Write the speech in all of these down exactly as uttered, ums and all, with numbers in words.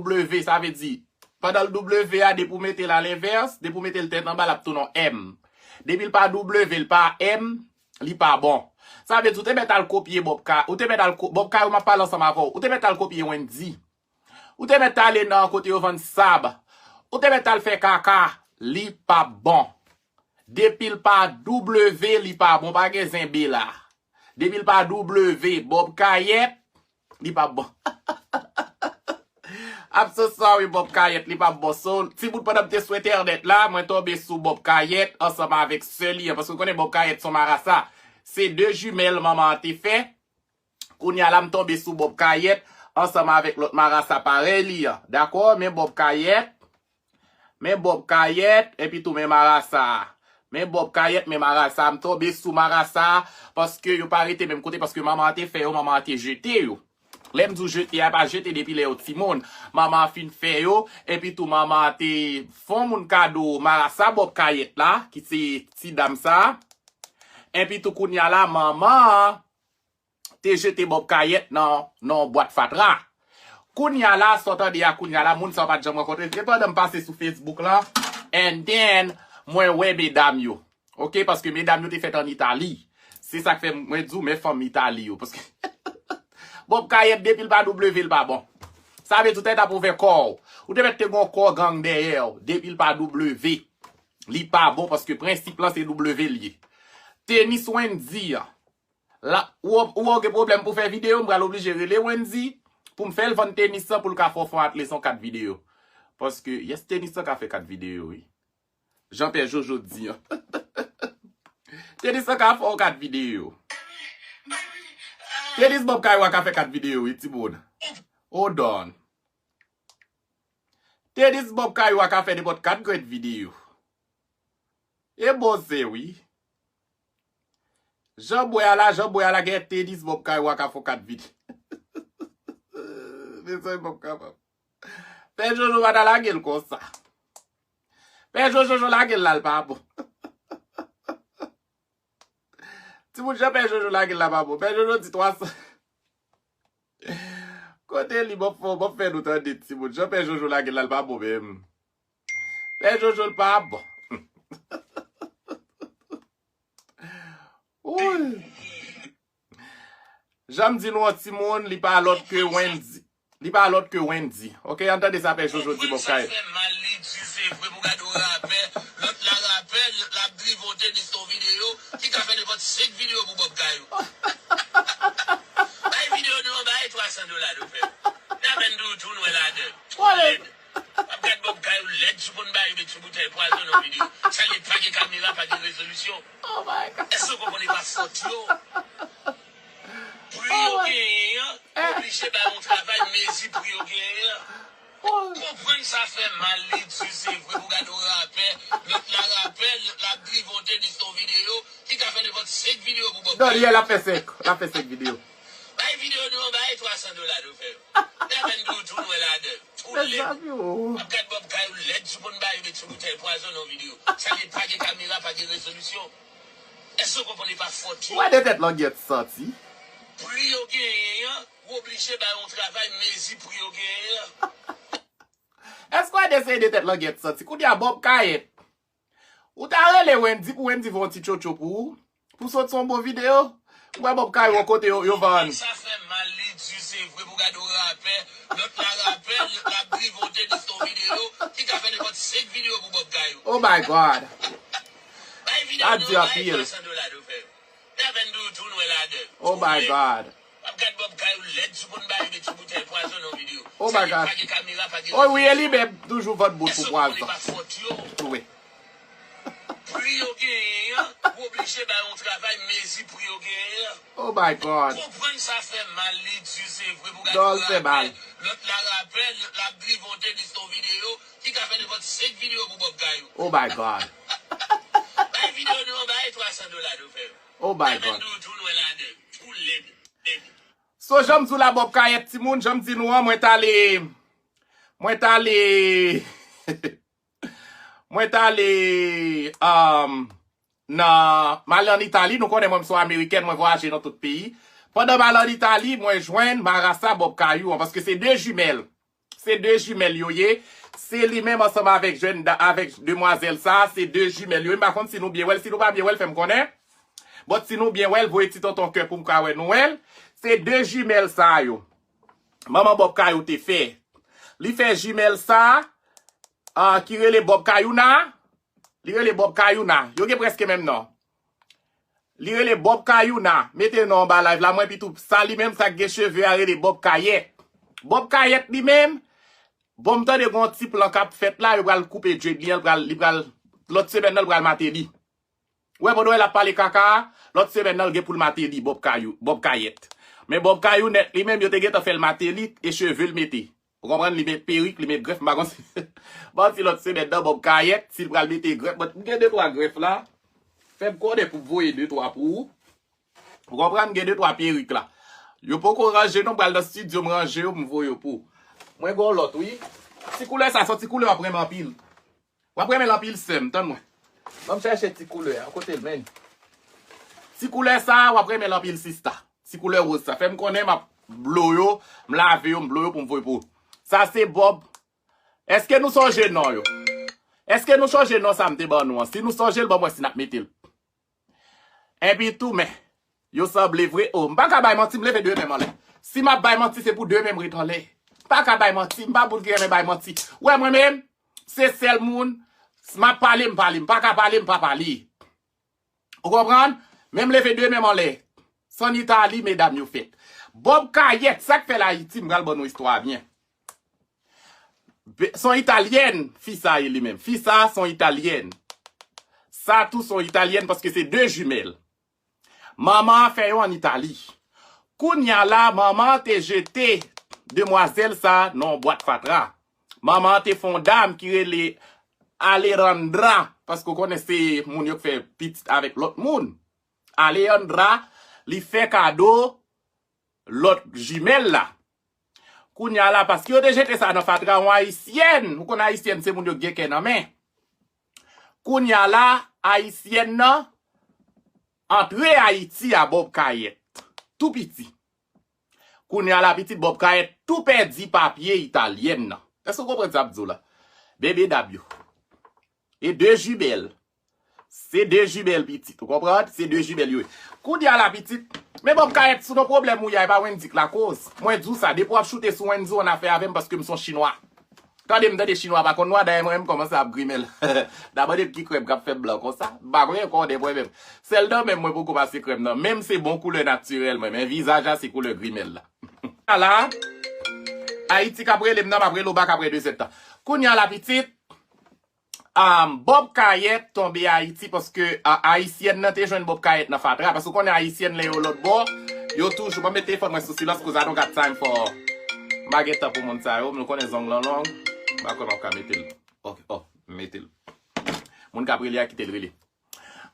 W, sa vle di, pandan l W a, depi w mete l alenvès, depi w mete l tèt anba, l ap tounen yon M. Depi l pa W, l pa M, li pa bon. Sa vle di, ou te mèt al kopye Bob Ka-, ou te mèt al ko-, Bob Kayou, m ap pale ansanm avè w. Ou te mèt al kopye Wendy. Ou te mèt ale nan kote yo vann sab. Ou te mèt al fè kaka. Li p ap bon. Depi l pa W, li pa bon. Pa gen zenbe la. Depi l pa W, Bob Kayèt, li p ap bon. I'm so sorry, Bob Kayèt, li p ap bon. So, timoun, pandan m te sou entènèt la, mwen tonbe sou Bob Kayèt ansanm avèk sè li an, paske w konnen Bob Kayèt se yon marasa. Se de jimèl manman an te fè. Kounye a la, m tonbe sou Bob Kayèt ansanm avèk lòt marasa parèy li an. Dakò? Men Bob Kayèt, men Bob Kayèt, epi tou men marasa a. Men Bob Kayèt, men marasa a. M tonbe sou marasa a, paske yo pa rete menm kote, paske manman an te fè yo, manman an te jete yo. Lè m di w jete a, pa jete depi lè yo timoun. Manman an fin fè yo, epi tou manman an te fè yon moun kado marasa Bob Kayèt la, ki se ti dam sa. Epi tou kounye a la, manman an te jete Bob Kayèt nan, nan yon bwat fatra. Kounye a la, sa w tande a kounye a la, moun sa yo pa t janm rankontre. Se pandan m pase sou Facebook la, and then, mwen wè medam yo. Ok, paske medam yo te fèt ann Itali. Se sa k fè mwen di w, men fanm Itali yo. Paske Bob Kayèt, depi l pa W, l pa bon. Sa vle di, ou te mèt ap ouvè kò w. Ou te mèt te gen yon kò gang dèyè w. Depi l pa W, li pa bon, paske prensip lan se W l ye. Tenis Wendy an. La, ou, ou wè w gen pwoblèm pou fè videyo, m pral oblije rele Wendy pou m fè l vann tenis lan pou l ka fè w fè yon atle san kat videyo. Paske, yes, tenis lan ka fè kat videyo, wi. Jan Pè Jojo di an. Tenis lan ka fè w kat videyo. Tenis Bob Kayou a ka fè kat videyo, wi, timoun. Hold on. Tenis Bob Kayou a ka fè nenpòt kat grèt videyo. E boze, wi. Jan bwè a la, jan bwè a la, gen tenis Bob Kayou a ka fè w kat videyo. Mezanmi, m p ap kapab. Pè Jojo pa ta lage l konsa. Pè Jojo, Jojo lage l la, l pa bon. Timoun, jan Pè Jojo lage l la pa bon. Pè Jojo di twa san. Kote li, m ap fè, m ap fè nou tande, timoun. Jan Pè Jojo lage l la, l pa bon menm. Pè Jojo, l pa bon. Wouy. Jan m di nou an, timoun, li pa lòt ke Wendy. Li pa lòt ke Wendy. Ok, ann tande sa Pè Jojo di Bob Kayèt. Konprann sa fè mal, li di se vre pou gade yon rapè, lòt la rapè, l ap drive yon tenis nan yon videyo, ki ka fè nenpòt senk videyo pou Bob Kayou. Bay videyo nou an, bay twa san dola nou fè. N a vin di w tou, nou wè ladan. Tou lèd. W ap gad Bob Kayou lèd, sou konn bay met sou boutèy pwazon nan videyo. Sa li pa gen kamera, pa gen rezolisyon. Oh my God. Èske w konprann li pa fòt yo? Pri yo genyen an, oblije bay yon travay mezi pri yo genyen an. Konprann sa fè mal, li di se vre pou gade yon rapè, lòt la rapè, l ap drive yon tenis nan yon videyo, ki ka fè nenpòt senk videyo pou Bob Kayou. Daniel ap fè senk, l ap fè senk videyo. Bay videyo nou an, bay twa san dola nou fè yo. N a vin di w tou, nou wè ladan. Tou lèd. Mezanmi, oh. W ap gad Bob Kayou lèd, sou konn bay met sou boutèy pwazon nan videyo. Sa li pa gen kamera, pa gen rezolisyon. Èske w konprann li pa fòt yo? Ou wè de tèt langyèt santi? Pri yo genyen an, w oblije bay yon travay mezi pri yo genyen an. Èske w wè de se de tèt langyèt santi? Kounye a Bob Kayèt. Ou ta rele Wendy pou Wendy fè yon ti tchotcho pou ou? Pou sot se yon bon videyo? M wè Bob Kayou yon kote yo, yo vann. Sa fè mal, li di se vre pou gade yon rapè, lòt la rapè, l ap drive yon tenis nan yon videyo, ki ka fè nenpòt senk videyo pou Bob Kayou. Oh my God. Bay videyo nou an, bay twa san dola nou fè yo. N a vin di w tou, nou wè ladan. Oh my God. W ap gad Bob Kayou lèd, sou konn bay met sou boutèy pwazon nan videyo. Oh my God. Sa li pa gen kamera, pa gen rezolisyon. Oh wi, e li menm toujou vann bout pou pwazon. Èske w konprann li pa fòt yo? Wi. Pri yo genyen an, w oblije bay yon travay mezi pri yo genyen an. Oh my God. Konprann sa fè mal, li di se vre pou gade yon rapè, lòt la rapè, l ap drive yon tenis nan yon videyo, ki ka fè nenpòt senk videyo pou Bob Kayou. Oh my God. Bay videyo nou an, bay twa san dola nou fè yo. Oh my God. N a vin di w tou, nou wè ladan. Tou lèd. So, jan m di w la, Bob Kayèt, timoun, jan m di nou an, mwen t ale, mwen t ale, mwen t ale, um, nan, m ale ann Itali, nou konnen mwen, m se yon Amerikèn, mwen vwayaje nan tout peyi. Pandan m ale ann Itali, mwen jwenn marasa Bob Kayou an, paske se de jimèl. Se de jimèl yo ye. Se li menm ansanm avèk jèn da, avèk demwazèl sa, se de jimèl yo ye. M pa konn si nou byen wè l, si nou pa byen wè l, fè m konnen. But si nou byen wè l, voye ti tonton kè pou m ka wè nou wè l. Se de jimèl sa yo. Manman Bob Kayou te fè. Li fè jimèl sa, ah, ki rele Bob Kayouna. Li rele Bob Kayouna. Yo gen prèske menm non. Li rele Bob Kayouna. Mete non anba live la, mwen pitou. Sa li menm, sa k gen cheve a rele Bob Kayèt. Bob Kayèt li menm, bon, m tande gen yon ti plan k ap fèt la, yo pral koupe dread li an, li pral, li pral, lòt semèn nan, li pral mate li. Wè, pandan w wè l ap pale kaka a, lòt semèn nan, l gen pou l mate li, Bob Kayou, Bob Kayèt. Men Bob Kayou nèt li menm, yo te gentan fè l mate li, e cheve l mete. Ou konprann, li met perik, li met grèf, m pa konn si, m pa konn si lòt semèn nan, Bob Kayèt, si l pral mete grèf, but m gen de twa grèf la, fè m konnen pou m voye de twa pou ou. Ou konprann, gen de twa perik la. Yo poko ranje non, m pral nan estidyo, m ranje yo, m voye yo pou ou. Mwen gen yon lòt, wi. Ti koulè sa, se yon ti koulè w ap renmen anpil. W ap renmen l anpil, sè m, tann mwen. Ban m chèche ti koulè a, kote l, men? Ti koulè sa, w ap renmen l anpil, sista. Ti koulè woz sa. Fè m konnen, m ap blo yo, m lave yo, m blo yo pou m voye pou ou. Sa se Bob. Èske nou sonje non yo? Èske nou sonje non sa m te ban nou an? Si nou sonje l, ban m wè si n ap mete l. Epi tou, men, yo sanble vre. O, m pa ka bay manti, m leve de men m anlè. Si m ap bay manti, se pou de men m ret anlè. M pa ka bay manti, m pa moun ki renmen bay manti. Ou wè mwen menm, se sèl moun, m ap pale, m pale, m pa ka pale, m pa pale. Ou konprann? Men m leve de men m anlè. San Itali, medam yo fèt. Bob Kayèt, sa k fè l Ayiti, m pral ban nou istwa a byen. Be-, se yon italyèn, fi sa ye li menm. Fi sa, se yon italyèn. Sa tou se yon italyèn paske se de jimèl. Manman an fè yo ann Itali. Kounye a la, manman an te jete demwazèl sa nan yon bwat fatra. Manman an te fè yon dam ki rele Alejandra, paske w konnen se moun yo k fè pitit avèk lòt moun. Alejandra, li fè kado lòt jimèl la. Kounye a la, paske yo te jete sa nan fatra, yon ayisyèn, ou konn ayisyèn se moun yo k gen kè nan men. Kounye a la, ayisyèn nan antre Ayiti a Bob Kayèt, tou piti. Kounye a la, pitit Bob Kayèt tou pèdi papye italyèn nan. Èske w konprann sa m ap di w la? Bebe dab yo. E de jimèl. Se de jimèl pitit, ou konprann? Se de jimèl yo ye. Kounye a la pitit, men Bob Kayèt, si w nan pwoblèm ou ye a, e pa Wendy k lakoz. Mwen di w sa, depi w ap choute sou Wendy, w annafè avè m paske m se yon chinwa. Tande m tande chinwa pa konn nwa, dayè mwen menm m kòmanse ap grimèl. Dabò depi ki krèm k ap fè m blan konsa. M pa konn kòdè mwen menm. Sèl nan men m mwen poko pase krèm nan. Menm se bon koulè natirèl mwen, men vizaj la se koulè grimèl la. Ala, Ayiti k ap rele m nan, m ap rele w bak apre de zèdtan. Kounye a la pitit, um, Bob Kayèt tonbe Ayiti paske, a, ayisyèn nan te jwenn Bob Kayèt nan fatra. Paske w konnen ayisyèn lè yo lòt bò, yo toujou, mwen met telefòn mwen sou silans, 'cause I don't got time for, m pa gen tan pou moun sa yo, nou konnen zong lan long, m pa kwè m ap ka mete l. Ok, oh, m mete l. Moun k ap rele a kite l rele.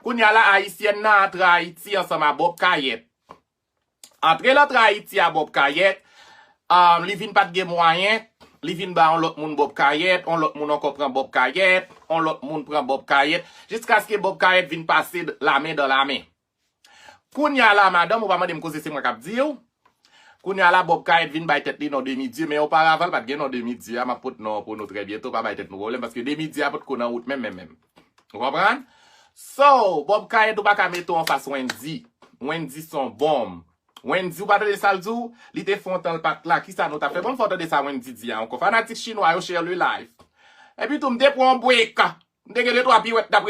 Kounye a la, ayisyèn nan antre Ayiti ansanm a Bob Kayèt. Antre l antre Ayiti a Bob Kayèt, um, li vin pa t gen mwayen, li vin ba yon lòt moun Bob Kayèt, yon lòt moun ankò pran Bob Kayèt, yon lòt moun pran Bob Kayèt, jiskaske Bob Kayèt vin pase lamen dan lamen. Kounye a la, madanm, ou pa mande m koze, se mwen k ap di w. Kounye a la, Bob Kayèt vin bay tèt li non Demi Dye, men oparavan, l pa t gen non Demi Dye a, m ap pot non an pou nou trè byento, pa bay tèt nou pwoblèm, paske Demi Dye a potko nan wout menm, menm, menm. Ou konprann? So, Bob Kayèt, ou pa ka mete w anfas Wendy. Wendy se yon bonm. Wendy, ou pa tande sa l di w? Li te fè yon tan l pa t la. Kisa nou t ap fè? Ban m fè w tande sa Wendy di a ankò. Fanatik chinwa yo, share le live. Epi tou, m te pran yon break. M te gen de twa piwèt n ap